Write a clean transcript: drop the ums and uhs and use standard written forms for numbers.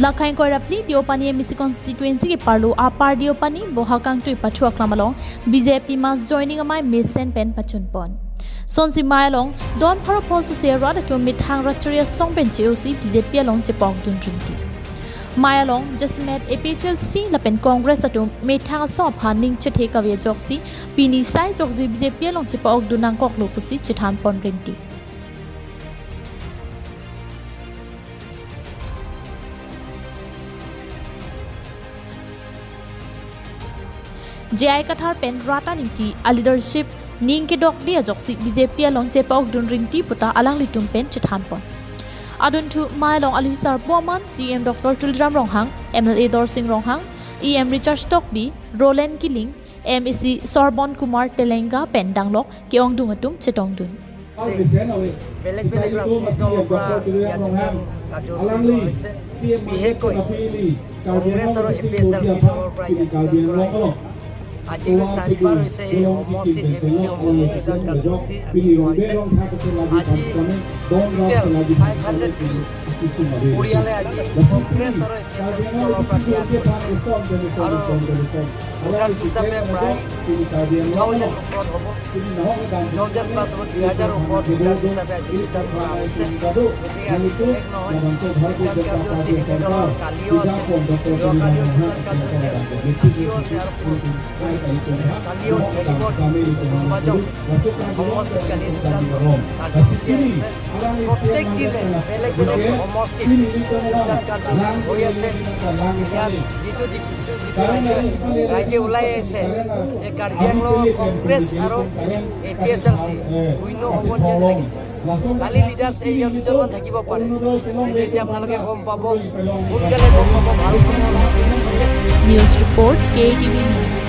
Lakhaing Koirapli Deopani MEC constituency ke parlu apar Deopani bohakang tu ipathuak lamalong BJP mas joining amai mesen pen pachunpon. Sonsi Mailong Don Pharo Phosu se rada to mithang racharia song pen cheusi BJP along chepong dun rinti. Mayalong Jasmet APHLC lapen Congress atum methang so phaning chethe kawe joksi pini sai jokji BJP along chepok dunang kok lopusi chethan pon rinti. JI Kathar pen rata ningti a leadership ning ke dok dia joksi BJP along chepok dun rinti puta alang litum pen chethan pon. Adun tu Mailong Alisar Boman, CM Dr. Tulram Ronghang, MLA Dorsing Ronghang, EM Richard Stokbi, Roland Killing, MEC Sorbon Kumar Telenga Pendanglok, Keong Dungatum Chetongdun. বেলেগ বেলেগ ৰাজনীতি দলৰ পৰা ইয়াত কাৰ্যসূচী লোৱা হৈছে। বিশেষকৈ কংগ্ৰেছ আৰু A P S L C দলৰ পৰা ইয়াত যোগদান কৰা হৈছে। আজিলৈ চাৰিবাৰ হৈছে এই সমষ্টিত, এম চি সমষ্টিত যোগদান কাৰ্যসূচী আমি লোৱা হৈছে। আজি টোটেল 502 পৰিয়ালে আজি কংগ্ৰেছ আৰু A P S L C দলৰ পৰা ত্যাগ কৰিছে আৰু ভোটাৰ্ছ হিচাপে প্ৰায় 2000 ওপৰত হ'ব, 2000 প্লাছ হ'ব, 2000 ওপৰত ভোটাৰ্ছ হিচাপে আজি যোগদান কৰা হৈছে। গতিকে আজি বেলেগ নহয়, যোগদান কাৰ্যসূচী এনেধৰণৰ কালিও আছে, যোৱাকালিও যোগদান কাৰ্যসূচী আছে, আজিও আছে আৰু কালিও থাকিব। বাজক সমষ্টিত কালি যোগদান কাৰ্যসূচী আছে। প্ৰত্যেক দিনে বেলেগ বেলেগ সমষ্টিত যোগদান কাৰ্যসূচী হৈ আছে। ইয়াত যিটো দেখিছোঁ, যিটো ৰাইজে ওলাই আহিছে যে কাৰ্বি আংলং কংগ্ৰেছ আৰু A P S L C শূন্য হ'ব যেন লাগিছে। কালি লিডাৰ্ছ এই দুজনমান থাকিব পাৰে, কিন্তু এতিয়া আপোনালোকে গম পাব, সোনকালে গম পাব। ভাল খবৰ। News report, K TV news.